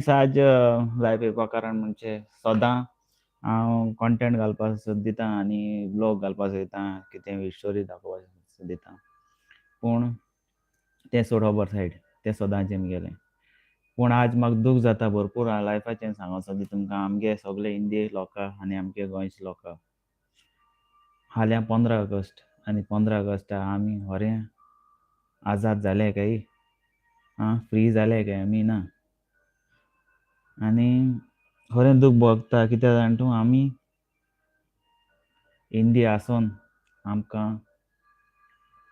आज लायव येवपा कारण म्हणजे सदां हांव कॉन्टेंट घालपाक सोदिता आनी ब्लॉग घालपाक सोदता, कितें स्टोरी दाखोवपाक सोदिता, पूण तें सोड खबर सायड, तें सदांचें म्हगेलें. पूण आज म्हाका दूख जाता भरपूर लायफाचें सांगूंक सोदी तुमकां. आमगे सगळे इंडिये लोकां आनी आमगे गोंयचे लोकां, फाल्यां 15 ऑगस्ट आनी 15 ऑगस्टा आमी खरें आजाद जाले काय, आं फ्री जाले काय आमी ना. आनी खरें दूख भोगता कित्याक जाणा तूं, आमी इंडिया आसून आमकां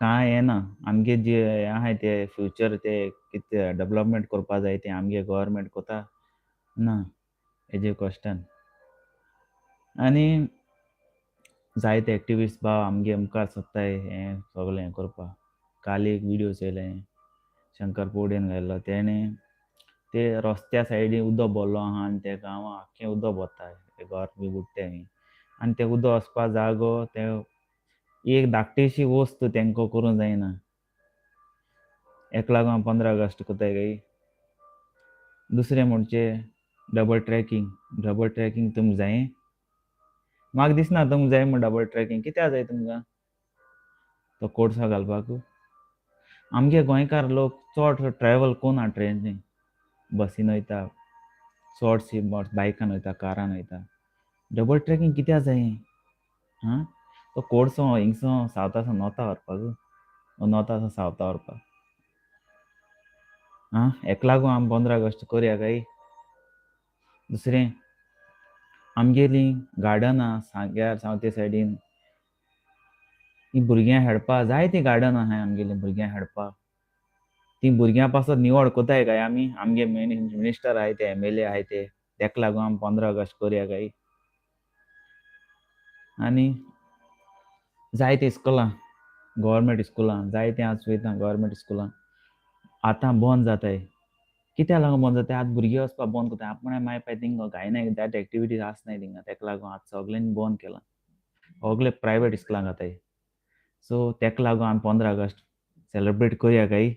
कांय येना. आमगे जे हें आहाय ते फ्युचर ते कितें डेवलपमेंट करपा जाय तें आमगे गव्हर्मेंट कोता ना, हेजे क्वेश्चन. आनी जायते एक्टिविस्ट भाव आमगे मुखार सोदताय हें सगळें हें करपाक. काल एक विडियो चोयलें शंकर पोडेन घायल्लो, तेणें ते रस्त्या सायडीन उदक भरलो आहा आनी ते गांवां आख्खें उदक भरता, घर बी बुडटे न्ही. आनी तें उदक वचपा जागो ते एक धाकटीशी वस्त तेंकां करूंक जायना. हेका लागून 15 ऑगस्ट कोताय काय. दुसरें म्हणजे डबल ट्रॅकिंग. डबल ट्रॅकिंग तुमकां जाय? म्हाका दिसना तुमकां जाय म्हूण डबल ट्रॅकिंग. कित्याक जाय तुमकां तो कोळसो घालपाक? आमगे गोंयकार लोक चड ट्रॅवल कोन्ना ट्रेनी, बसीन वयता, चडशी बायकान वयता, कारान वयता. डबल ट्रॅकिंग कित्याक जाय? आं, तो कोळसो हिंगसो सावथासून नॉर्था व्हरपाक, नॉर्था सावथा व्हरपाक. आं, हेका लागून आमी 15 ऑगस्ट करया काय. दुसरें आमगेलीं गार्डनां सांग्यार सावथे सायडीन, तीं भुरग्यां खेळपा जायतीं गार्डनां आहाय आमगेलीं भुरग्यां खेळपा. तीं भुरग्यां पासत निवळ कोताय काय आमी? आमगे मिनिस्टर आहाय ते, एम एल ए आहाय ते, तेका लागून आमी 15 ऑगस्ट करया काय. आनी जायतीं इस्कोलां, गव्हर्मेंट इस्कुलां जायतीं आज चोयता, गव्हर्मेंट इस्कुलां आतां बंद जाताय. कित्याक लागून बंद जाताय? आतां भुरगीं वचपाक बंद करताय. आपणा माय पाय थिंगा घायनाय, जायते एक्टिविटीज आसनाय थिंगा, तेका लागून आतां सगल्यांनी बंद केलां, सगळे प्रायवेट इस्कुलां घाताय. सो तेका लागून आमी 15 ऑगस्ट सेलेब्रेट करया काय.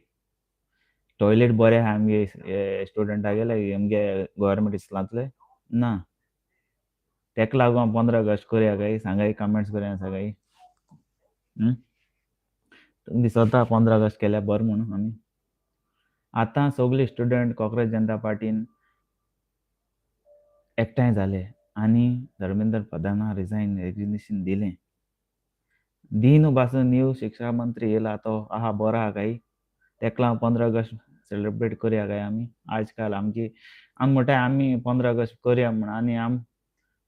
टॉयलेट बरें आहा आमगे स्टुडंटागेले, आमगे गव्हर्मेंट इस्कुलांतले ना, तेका लागून आमी 15 ऑगस्ट करया काय. सांगाय, कमेंट्स करया सगळी. तुमकां दिसता 15 ऑगस्ट केल्यार बरें म्हणून? आमी आतां सगळे स्टुडंट कॉक्रोच जनता पार्टीन एकठांय जाले आनी धर्मेंद्र प्रधाना रिजायन रेजिग्नेशन दिलें. दीन पासून न्यू शिक्षा मंत्री येयला तो आहा बरो आहा काय? तेका लागून 15 ऑगस्ट सेलेब्रेट करया काय आमी? आजकाल आमची आमी म्हणटाय आमी 15 ऑगस्ट करया म्हूण, आनी आम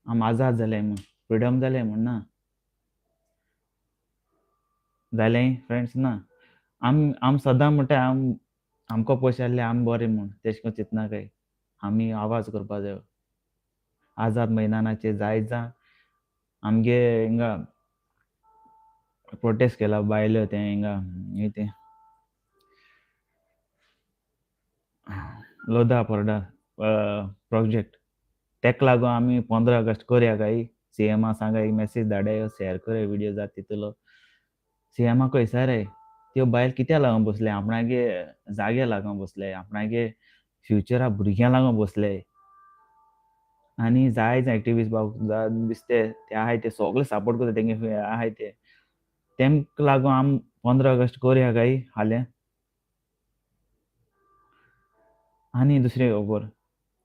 आम आजाद जाले म्हूण, फ्रिडम जालें म्हूण ना जालें फ्रेंड्स ना. आम आम सदां म्हणटाय आम आमकां पयशे आहले आमी बरें म्हूण, तेश कोन चिंतना काय. आमी आवाज करपा जायो. आजाद मैदानाचेर जायत जाण आमगे हिंगा प्रोटेस्ट केला बायलो, तें हिंगा तें लोधा पर्डा प्रोजेक्ट, तेका लागून आमी 15 ऑगस्ट करया काय. सी एमा सांगा, एक मॅसेज धाडाय, शेअर करया विडियो जाता तितलो. सी एमाक विचाराय, त्यो बायल कित्याक लागून बसले, आपणागे जागे लागून बसले, आपणागे फ्युचरा भुरग्यां लागून बसले. आनी जायते एक्टिविस्ट भाव दिसते ते आहाय ते सगळे सपोर्ट करता तेंगे आहाय ते, तेमकां लागून आमी 15 ऑगस्ट करया काय फाल्यां. आनी दुसरी खबर,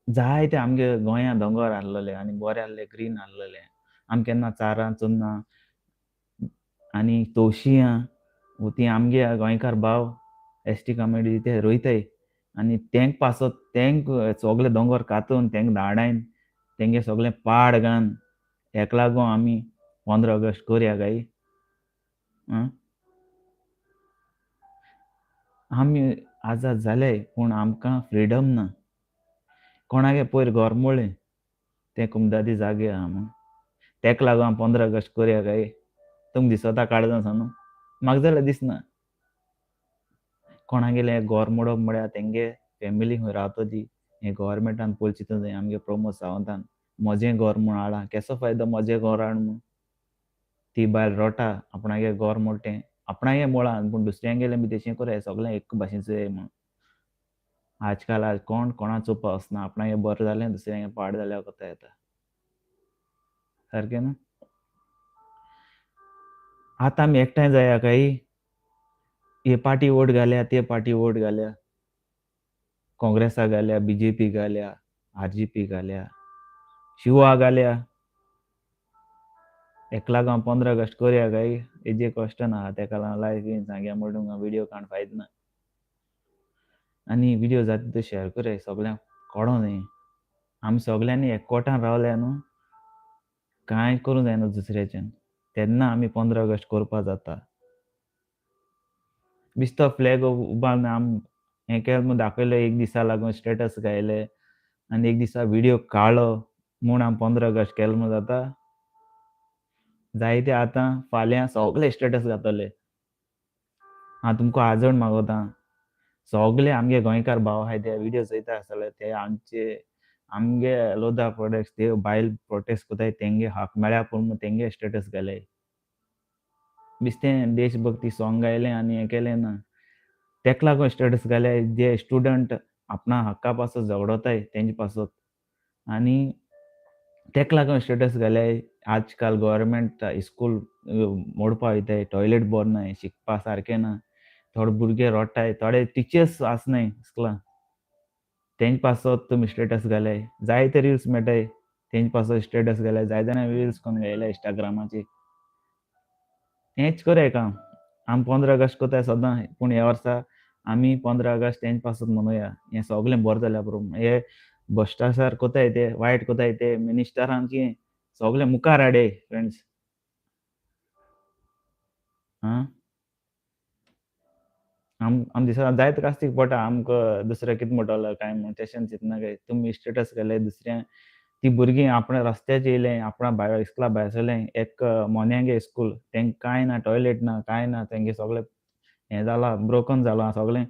जायते आमगे गोंया दोंगर आहलेले आनी बरे आहले, ग्रीन आहलेले. आमी केन्ना चारां चुन्नां आनी तवशियां ती आमगे गोंयकार भाव एस टी कम्युनिटी ते रोयताय, आनी तेंक पासत तेंक सगळे दोंगर कातून तेंक धाडायन तेंगे सगळें पाड घान, हेका लागून आमी 15 ऑगस्ट करया काय. आमी आजाद जाले पूण आमकां फ्रिडम ना. कोणागे पयर घर मोडलें तें कुमदादी जागे आहा म्हूण, तेका लागून आमी 15 ऑगस्ट करया काय. तुमकां दिसता काळजान सावन? म्हाका जाल्यार दिसना. कोणागेलें घर मोडप म्हळ्यार तेंगे फॅमिली खंय रावतली हें गव्हर्मेंटान पयलीं चिंतूंक जाय. आमगे प्रमोद सावंतान म्हजें घर म्हूण हाडलां, केसो फायदो म्हजें घर हाड म्हूण? ती बायल रोटा आपणागे घर मोडटें, आपणागे मोडलां पूण दुसऱ्यांगेलें बी तशें कोराय, सगळें एक भाशेन चोयाय म्हूण. आजकाल आज कोण कोणा चोवपा वचना, आपणागे बरें जालें दुसऱ्यांगे पाड जाल्यार कोता येता सारकें न्हू. आतां आमी एकठांय जाया काय हे पार्टी वोट घाल्या ते पार्टी वोट घाल्या, काँग्रेसाक घाल्या, बीजेपी घाल्या, आरजीपी घाल्या, शिवा घाल्या. हेका लागून 15 ऑगस्ट करया काय हेजे क्वेश्चन आहा, तेका लागून लायफ बीन सांगया म्हणून व्हिडियो काडून फायदो ना. आनी व्हिडियो जाता तितू शेअर करया सगळ्यांक कळों न्ही, आमी सगळ्यांनी एकवटान रावल्या न्हू कांय करूंक जायना दुसऱ्याच्यान, तेन्ना आमी 15 ऑगस्ट करपा जाता. बेश्टो फ्लॅग उबारून आमी हें केलें म्हूण दाखयलें, एक दिसा लागून स्टेटस घायले आनी एक दिसा व्हिडियो काडलो म्हूण आमी 15 ऑगस्ट केलें म्हूण जाता. जायते आतां फाल्यां सगळे स्टेटस घातले. हांव तुमकां आजण मागोता, सगळे आमगे गोंयकार भाव आहाय ते व्हिडियो चोयता आसतले, ते आमचे आमगे लोधा प्रोडक्ट्स ते बायल प्रोटेस्ट कोताय तेंगे हक मेळ्या पूण तेंगे स्टेटस घाले. बेश्टें देशभक्ती सॉंग गायलें आनी हें केलें ना, तेका लागून स्टेटस घाले. जे स्टुडंट आपणा हक्का पासत झगडोताय तेंचे पासत आनी तेका लागून स्टेटस घाले. आजकाल गव्हर्मेंट इस्कूल मोडपा वयताय, टॉयलेट बरें नाय, शिकपा सारकें ना, थोडे भुरगे रडटाय, थोडे टिचर्स आसनाय इस्कुलान, तेंचे पासत तुमी स्टेटस घाले. जायते रिल्स मेळटाय तेंचे पासत स्टेटस घाले, जाय जाणां रिल्स कोन्न घायले इंस्टाग्रामाचेर. हेंच करया काम, आमी 15 ऑगस्ट कोताय सदां, पूण ह्या वर्सा आमी 15 ऑगस्ट तेंचे पासत मनोवया. हें सगळें बरें जाल्या पुरो, हे भ्रश्टाचार कोताय ते, वायट कोताय ते मिनिस्टरांक सगळे मुखार हाडे फ्रेंड्स. आं आम दिसा जायते कास्तीक पडटा आमकां दुसरें कितें म्हणटलो काय म्हूण तेशें चिंतना काय तुमी स्टेटस घाले दुसऱ्या ती भुरगीं आपणा रस्त्याचेर येयलें, आपणा भायर इस्कुला भायर सरलें, एक मोन्यांगे इस्कूल, तेंकां कांय ना, टॉयलेट ना, कांय ना, तेंगे सगळें हें जालां, ब्रोकन जालां, सगळें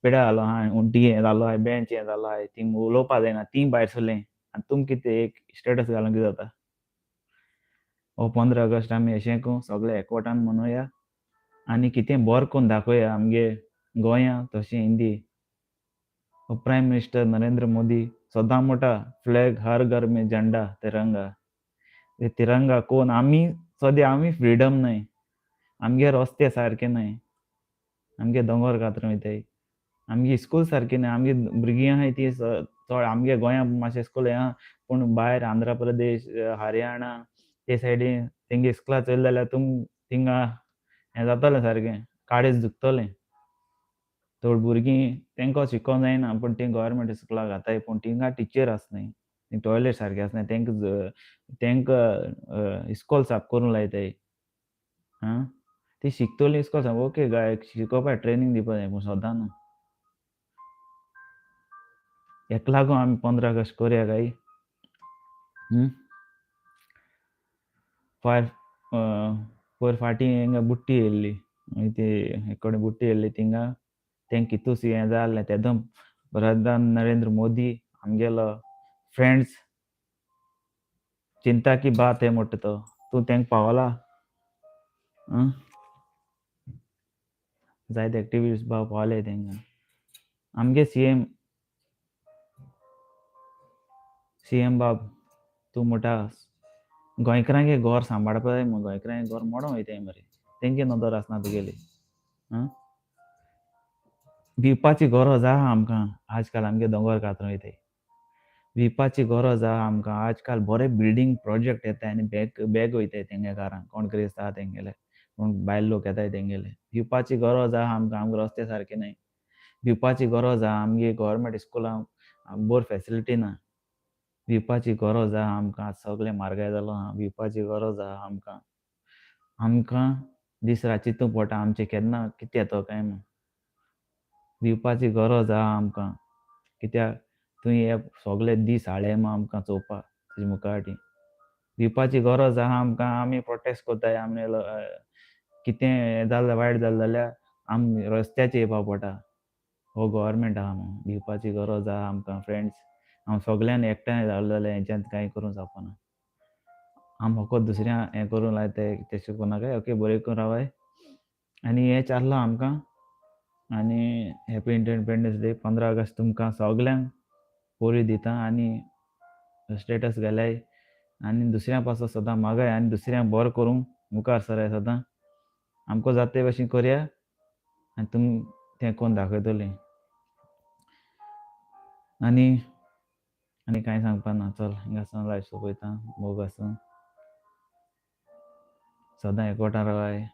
पिड्यार जालो आहा, उंटी हें जालो आहा, बेंच हें जालो आहा, ती उलोवपा जायना, ती भायर सरलीं आनी तुमकां कितें एक स्टेटस घालून कितें जाता. हो 15 ऑगस्ट आमी अशें करून सगळे एकवटान मनोवया आनी कितें बरें करून दाखोवया आमगे गोंया तशें इंडिये. हो प्रायम मिनिस्टर नरेंद्र मोदी सदां म्हणटा फ्लॅग हर घर में झंडा तिरंगा. ते तिरंगा कोण आमी सद्या आमी फ्रिडम न्हय, आमगे रस्ते सारके न्हय, आमगे दोंगर कातरून वयताय, आमगे इस्कूल सारकें न्हय, आमगे भुरगीं आहाय ती चड आमगे गोंया मातशें इस्कूल हें आहा, पूण भायर आंध्र प्रदेश, हरियाणा ते सायडीन तेंगे इस्कुलां चोयलें जाल्यार तुम थिंगा हें जातलें सारकें, काळीज दुखतलें. थोड भुरगीं तेंकां शिकोवंक जायना पूण तीं गव्हर्मेंट इस्कुलाक घाताय, पूण थिंगा टिचर आसनाय, टॉयलेट सारकें आसनाय, तेंकां तेंकां इस्कोल साफ करूंक लायताय. आं ती शिकतलीं इस्कोल साफ, ओके गाय शिकोवपाक ट्रेनींग दिवपा जाय पूण सदां न्हू. हेका लागून आमी 15 ऑगस्ट करया काय. पयर फाटीं हिंगा बुट्टी येयल्ली, ती एक कडेन बुट्टी येयल्ली थिंगा तेंकां कितूस हें जालें तेदों प्रधान नरेंद्र मोदी आमगेलो फ्रेंड्स चिंता की बात है म्हणटा तो, तूं तेंका पावला. जायते एक्टिविस्ट भाव पावले तेंकां. आमगे सीएम सीएम बाब तूं म्हणटा गोंयकारांगे घर सांबाळपा जाय म्हूण, गोंयकारांगे घर मोडोन वयताय मरे, तेंगे नदर आसना तुगेली. आं भिवपाची गरज आहा आमकां, आजकाल आमगे दोंगर कातरून वयताय. भिवपाची गरज आहा आमकां, आजकाल बरे बिल्डींग प्रोजेक्ट येताय आनी बॅग बॅग वयताय तेंगे घरां, कोण क्रिस्त आहा तेंगेले, कोण बायल लोक येताय तेंगेले. भिवपाची गरज आहा आमकां, आमकां रस्ते सारके न्हय. भिवपाची गरज आहा आमगे गव्हर्मेंट इस्कुलां बरी फेसिलिटी ना. भिवपाची गरज आहा आमकां, सगळें म्हारगाय जालो आहा, भिवपाची गरज आहा आमकां. आमकां दीस रात चिंतूंक पडटा आमचें केन्ना कितें येतो काय म्हूण. भिवपाची गरज आहा आमकां, कित्याक तुवें हे सगळे दीस हाडले म्हूण आमकां चोवपाक तुजे मुखार. भिवपाची गरज आहा आमकां, आमी प्रोटेस्ट कोताय, आमी कितें जालें वायट जालें जाल्यार आमी रस्त्याचेर येवपा पडटा. हो गव्हर्मेंट आहा म्हूण भिवपाची गरज आहा आमकां फ्रेंड्स. आमी सगळ्यांनी एकठांय जालें जाल्यार हेंच्यांत कांय करूंक जावपाना. आमी फकत दुसऱ्या हें करूंक लायताय, तशें करूं नाकाय. ओके, बरें करून रावाय. आनी हें चारलां आमकां. आनी हॅपी इंडिपेंडन्स डे 15 ऑगस्ट तुमकां सगल्यांक पोरी दिता आनी स्टेटस घालाय आनी दुसऱ्यां पासून सदां मागाय आनी दुसऱ्यांक बरो करूंक मुखार सराय सदां. आमकां जाता ते भशेन करया आनी तुमी तें कोन्न दाखयतलीं. आनी आनी कांय सांगपा ना. चल हिंगासून लायफ सोंपयता. मोग आसूं, सदां एकवटान रावाय.